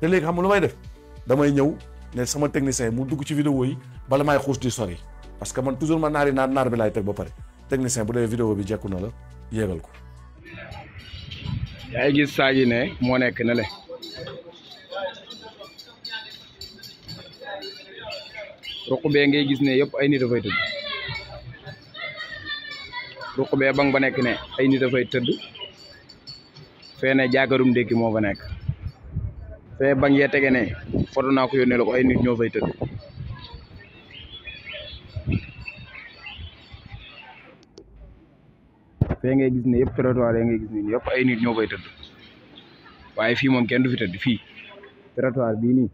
te léegi xam nga lu may def damay ñëw ne sama technicien mu dugg ci vidéo yi bala may xuus di sori parce que man toujours ma naar bi laay teg ba pare technicien bu dee vidéo bi jekku na la yéegal ko. yaa ngi gis saag yi ne moo nekk ne le ruq bee ngay gis ne yëpp ay nit dafay tëdd ruq bee bang ba nekk ne ay nit dafay tëdd fee ne jaakarum ndékki moo fa nekk fee bang yee tege ne foto naa ko yónnee la ko ay nit ñoo fay tëdd fee ngay gis ne yëpp trottoir yi ngay gis ne yëpp ay nit ñoo fay tëdd waaye fii moom kenn du fi tëdd fii trottoir bii nii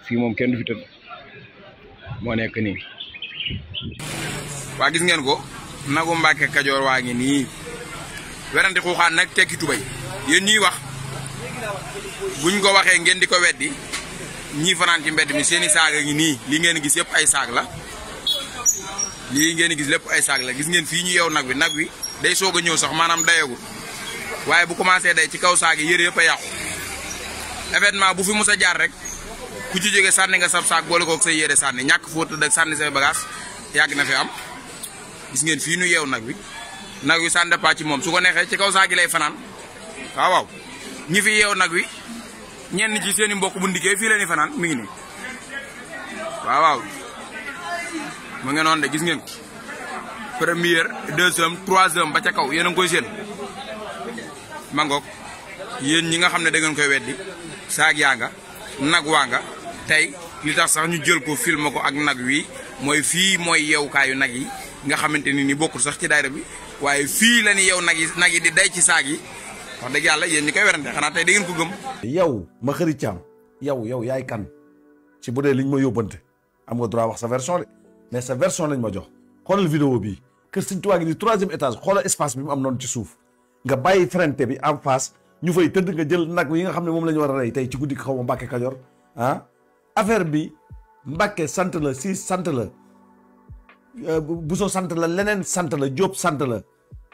fii moom kenn du fi tëdd moo nekk nii. waa gis ngeen ko nagu Mbàkke Kajoor waa ngi nii werante xuuxaan nag tekki tubay yéen ñuy wax buñ ko waxee ngeen di ko weddi ñii fanaan ci mbedd mi seeni saaga ngi nii li ngeen gis yëpp ay saag la lii ngeen gis lépp ay saag la gis ngeen fii ñu yeew nag wi day soog a ñëw sax maanaam dayagul waaye bu commencé day ci kaw saag yi yëre yëpp a yàqu événement bu fi mus a jaar rek ku ci jógee sànni nga sab saag boole koog say yére sànni ñàkk fóot ak sànni say bagage yàgg na fi am gis ngeen fii ñu yeew nag wi ça dépend ci moom su ko neexee ci kaw saag yi lay fanaan waaw ñi fi yeew nag wi ñenn ci seen i mbokk bu ndikkee fii leen di fanaan mi ngi nii waaw mu ngi noonu de gis ngeen première deuxième troisième ba ca kaw yéen a ngi koy seen mangoog yéen ñi nga xam ne da ngeen koy weddi saag yaa nga nag waa nga tey li tax sax ñu jël ko film ko ak nag wi mooy fii mooy yeewukaayu nag yi nga xamante ni bokkul sax ci daayira bi waaye fii la ni yeew nag yi di day ci saag yi wax dëgg yàlla yéen ñi koy werante xanaa tey da ngeen ko gëm. yow ma xëri caam yow yaay kan ci bu dee liñ ma yóbbante am nga droit wax sa version de mais sa version lañ ma jox xoolal vidéo bii kër Sëñ Tuubaa gi di 3e étage xoolal espace bi mu am noonu ci suuf nga bàyyi frente bi en face ñu fay tëdd nga jël nag yi nga xam ne moom la ñu war a rey tey ci guddi xaw ma Mbàkke Kajoor affaire bi Mbàkke sant la si sant la Buso sant la leneen sant la Jóob sant la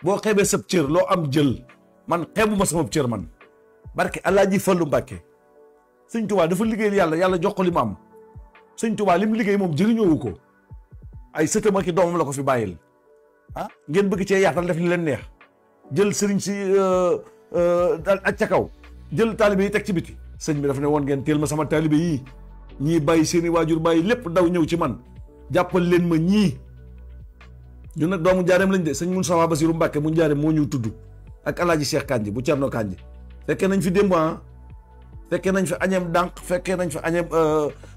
boo xeebee sab cër loo am jël man xeebuma sama cër man barke Alaaji Fallu Mbàkke Sëñ Tuubaa dafa liggéeyal yàlla jox ko li mu am Sëñ Tuubaa li mu liggéey moom jëriñoowu ko ay sëtam ak i doomam la ko fi bàyyil ngeen bëgg cee yaatal def li leen neex jël sëriñ si ak ca kaw jël taalibe yi teg ci biti sëñ bi dafa ne woon ngeen teel ma sama taalibe yii ñii bàyyi seeni waajur bàyyi lépp daw ñëw ci man jàppal leen ma ñii ñun nag doomu njaareem lañ de sëñ Moustapha Bassirou Mbàkke mu njaareem moo ñu tudd ak Alaaji Cheikh Kandji bu Cerno Kandji fekkee nañ fi démb fekkee nañ fi añeem dànq fekkee nañ fi añeem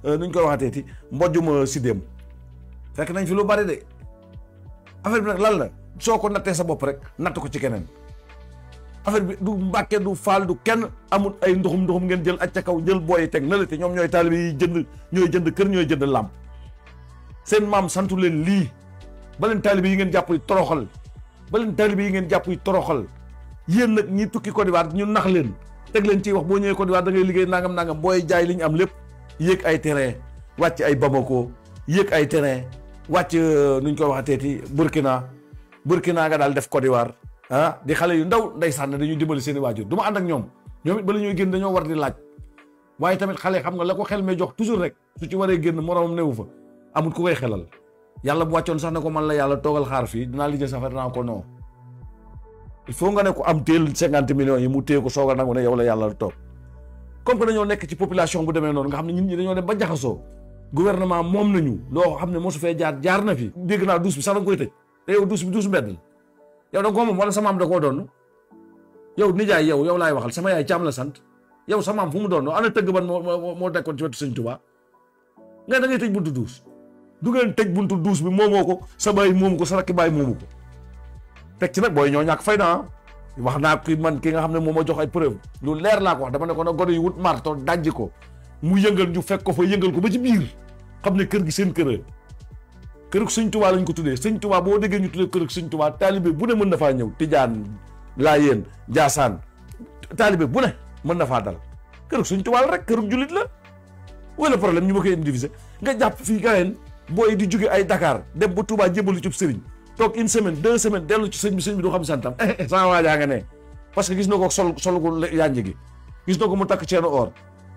nuñ koy waxateeti mbojjuma si démb fekk nañ fi lu bari de affaire bi nag lan la soo ko nattee sa bopp rek natt ko ci keneen affaire bi du Mbàkke du Faal du kenn amul ay ndoxum ngeen jël ak ca kaw jël booyi teg na la te ñoom ñooy taalibe yi ñooy jënd kër ñooy jënd làmp seen maam santu leen lii ba leen taalibe yi ngeen jàpp yi toroxal yéen nag ñi tukki Côte d'Ivoire ñu nax leen teg leen ci wax boo ñëwee Côte d'Ivoire da ngay liggéey nangam booy jaay li ñu am lépp yéeg ay terrain wàcc ay Bamako yéeg ay terrain wàcc nuñ koy waxateeti Burkina nga daal def Côte d'Ivoire di xale yu ndaw ndeysaan ne dañuy dimbali seen i waajur du ma ànd ak ñoom it bala ñuy génn dañoo war di laaj waaye tamit xale xam nga la ko xel may jox toujours rek su ci waree génn moromam newu fa amul ku koy xelal yàlla bu wàccoon sax ne ko man la yàlla toogal xaar fii dinaa lijjël safar naa ko non il faut nga ne ko am téel 50 millions yi mu téye ko soog a nangu ne yow la yàlla toog comme que dañoo nekk ci population bu demee noonu nga xam ne ñun ñi dañoo dem ba jaxasoo gouvernement moom nañu loo xam ne mosu fee jaar na fi dégg naa douche bi sax da nga koy tëj te yow douche bi douche mbedd la yow da nga ko moom wala sa maam da koo doon yow nijaay yow laay waxal sama yaay Caam la sant yow sa maam fu mu doon ana tëgg ban moo dekkoon ci wetu Sëñ Tuubaa nga da ngay tëj buntu douche du ngeen tëj buntu douche bi moomoo ko sa baay moomu ko sa rakki baay moomu ko teg ci nag booy ñoo ñàkk fay na wax naa ki man ki nga xam ne moom ma jox ay preuve lu leer laa ko wax dama ne ko nag gone yu wut marto dajji ko mu yëngal ñu fekk ko fa yëngal ko ba ci biir xam ne kër gi seen kër kërug Sëñ Tuubaa lañ ko tuddee Sëñ Tuubaa boo déggee ñu tuddee kërug Sëñ Tuubaa taalibe bu ne mën na faa ñëw Tijaan Laayeen Njaasaan taalibe bu ne mën na faa dal kërug Sëñ Tuubaa la rek kërug jullit la wala problème ñu ma koy indiviser nga jàpp fii gayeen booy di jóge ay Dakar dem ba Touba jébbalu ci sëriñ toog 1 semaine 2 semaines dellu ci sëñ bi du xam santam sama waajaa nga ne parce que gis na ko sol gu yanj gi gis na ko mu takk ceenu or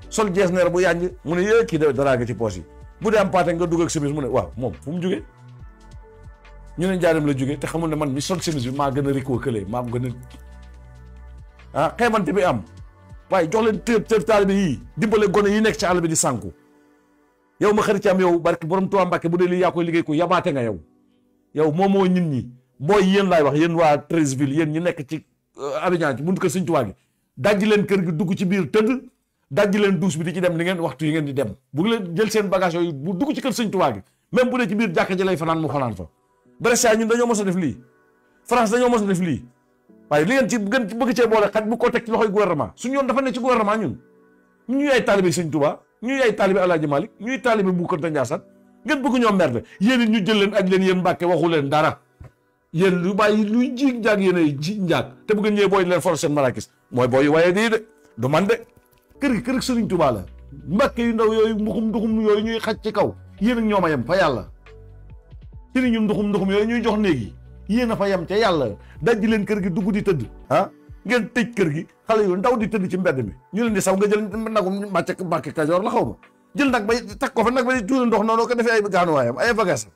sol jees neer bu yànj mu ne yee kii daraa nga ci poos yi bu dee am paate nga dugg ak chemise mu ne waaw moom fu mu jógee ñu ne njaarim la jógee te xamul ne man mi sol chemise bi maa gën a rikoo këlee maa gën a xeebante bi am waaye jox leen tër taalibe yii dimbale gone yi nekk ci àll bi di sànku yow ma xarit ci am yow barki borom Tuubaa Mbàkke bu dee lii yaa koy liggéey ko yabaate nga yow moomoo nit ñi booy yéen laay wax yéen waa Treichville yéen ñi nekk ci Abidjan ci buntu kër Sëñ Tuubaa gi dajji leen kër gi dugg ci biir tëdd dajji leen douche bi di ci dem ni ngeen waxtu yi ngeen di dem bu leen jël seen bagage yooyu bu dugg ci kër Sëñ Tuubaa gi même bu dee ci biir jàkka ji lay fanaan mu fanaan fa Brescia ñun dañoo mos a def lii France dañoo mos a def lii waaye li ngeen ci gën bëgg cee boole xaj bu ko teg ci loxoy gouvernement suñu yoon dafa ne ci gouvernement ñun ñuy ay taalibe Sëñ Tuubaa ñuy ay taalibe Alaaji Malik ñuy taalibe Bu Kounta Ndiassane ngeen bëgg ñoo merde yéen it ñu jël leen aj leen yéen Mbàkke waxu leen dara yéen lu bàyyi luy ji njaag yéen ay ji njaag te bëgg ñëwee booy leen for seen marakis mooy booy waaye nii de du man de kër Sëriñ Tuubaa la Mbàkke yu ndaw yooyu nduxum yooyu ñuy xaj ci kaw yéen ak ñoom a yem fa yàlla sëriñ ñu nduxum yooyu ñuy jox néegi yéen a fa yem ca yàlla dajji leen kër gi dugg di tëdd ngeen tëj kër gi xale yu ndaw di tëdd ci mbedd mi ñu leen di saw nga jël nagum Mbàkke Kajoor la xaw ma jël nag bay teg ko fa nag ba di tuuri ndox noonu ko defee ay gaanuwaayam ay bagage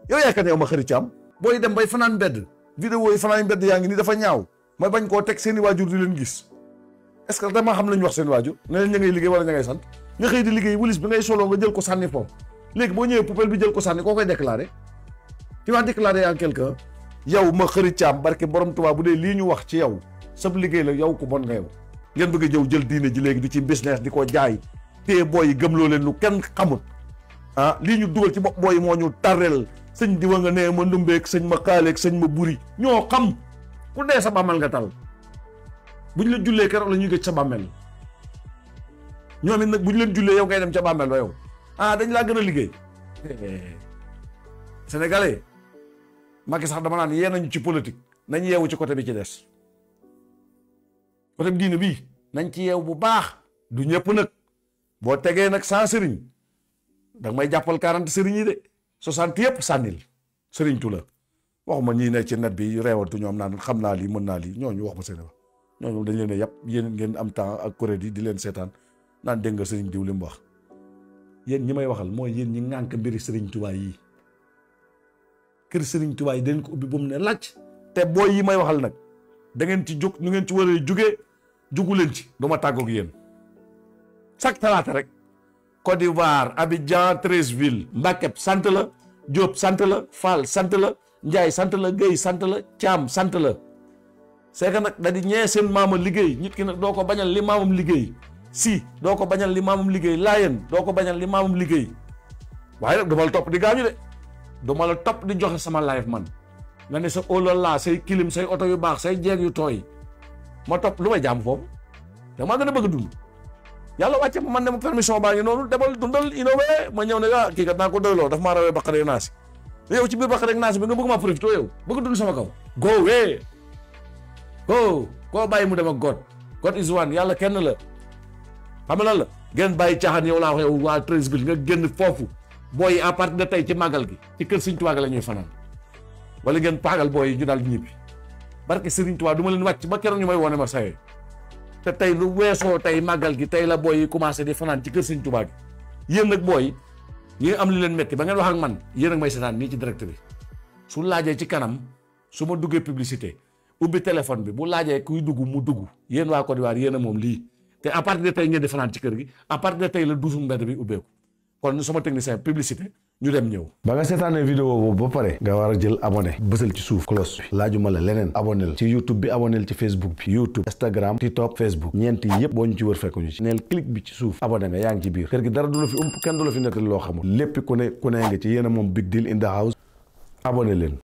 yow yaay kan yow ma xarit ci am booy dem bay fanaan mbedd vidéo yi fanaan mbedd yaa ngi nii dafa ñaaw ma bañ koo teg seen i waajur di leen gis est-ce que dama xam lañu wax seen waajur ne leen ña ngay liggéey wala ña ngay sant nga xëy di liggéey wulis bi ngay soloo nga jël ko sànni foofu léegi boo ñëwee poubelle bi jël ko sànni koo koy déclaré tu vas déclarer en quelqu'un yow ma xarit ci am barke borom Tuubaa bu dee lii ñu wax ci yow sab liggéey la yow ku bon nga yow ngeen bëgg a jëw jël diine ji léegi di ci business di ko jaay te booy yi gëmloo leen lu kenn xamut lii ñu dugal ci bopp booy yi moo ñu tarrel sëñ diwa nga nee ma ndumbeeg sëñ ma xaaleeg sëñ ma buri ñoo xam ku dee sa bàmmeel nga tal buñ la jullee keroog la ñuy gëj sa bàmmeel ñoom it nag buñ leen jullee yow ngay dem ca bàmmeel ba yow dañ laa gën a liggéey sénégalais Macky sax dama naan yee nañu ci politique nañ yeewu ci côté bi ci des côté bi diine bii nañ ci yeewu bu baax du ñëpp nag boo tegee nag 100 sëriñ da nga may jàppal 40 sëriñ yi de 60 yëpp sànnil sëriñ tu la waxuma ñii nekk ci net bi reewantu ñoom naan xam naa lii mën naa lii ñooñu wax ma seen wax ñooñu dañ leen a yàpp yéen ngeen am temps ak kuréel yi di leen seetaan naan dégg nga sëriñ diw li mu wax yéen ñi may waxal mooy yéen ñi ŋànk mbiri sëriñ Tuubaa yi kër sëriñ Tuubaa yi dañ ko ubbi ba mu ne laaj te booy yi may waxal nag da ngeen ci jóg nu ngeen ci war a jugee jugu leen ci du ma tàggoog yéen chaque talaata rek Côte d'Ivoire Abidjan Treichville Mbàkke sant la Diop sant la Fall sant la Njaay sant la Guèye sant la Caam sant la c'est que nag da di ñee seen maama liggéey nit ki nag doo ko bañal li maamam liggéey si doo ko bañal li maamam liggéey laayeen doo ko bañal li maamam liggéey waaye nag du ma la topp di gaañu de du ma la topp di joxe sama life man nga ne sa olala say kilim say oto yu baax say jeeg yu tooy ma topp lu may jàmm foofu da maa gën a bëgg a dund yàlla wàcce ma man ne ma permission baa ngi noonu demal dundal innové ma ñëw ne kii kat naa ko doyloo daf maa rawee baqaree naasi yow ci biir baqaree naasi bi nga bëgg maa profité yow bëgg dund sama kaw go wee go koo bàyyi mu dem ak God is one yàlla kenn la xam nga lan la ngeen bàyyi caaxaan yow laa wax yow waa Treichville nga génn foofu booy à partir de tey ci màggal gi ci kër Sëriñ Tuubaa la ñuy fanaan wala ngeen paagal booy yi ñu daal ñibbi barke Sëriñ Tuubaa du ma leen wàcc ba keroog ñu may wone ma sayee te tey lu weesoo tey màggal gi tey la booy yi commencé di fanaan ci kër Sëriñ Tuubaa gi yéen nag booy yi am li leen metti ba ngeen wax ak man yéen ak may seetaan nii ci direct bi su laajee ci kanam su ma duggee publicité ubbi téléphone bi bu laajee kuy dugg mu dugg yéen waa Côte d'Ivoire yéen a moom lii te à partir de tey ngeen di fanaan ci kër gi à partir de tey la duusu mbedd bi ubbeeku kon sama technicien publicité ñu dem ñëw. ba nga seetaanee vidéo boobu ba pare nga war a jël abonné bësal ci suuf cloche bi laajuma la leneen abonné ci YouTube bi abonné ci Facebook bi YouTube Instagram TikTok Facebook ñeent yi yëpp boo ñu ci wër fekk ñu ci neel clic bi ci suuf abonné nga yaa ngi ci biir kër gi dara du la fi ump kenn du la fi nettali loo xamul lépp ku ne nga ci yéen a moom Big Deal in the house abonné leen.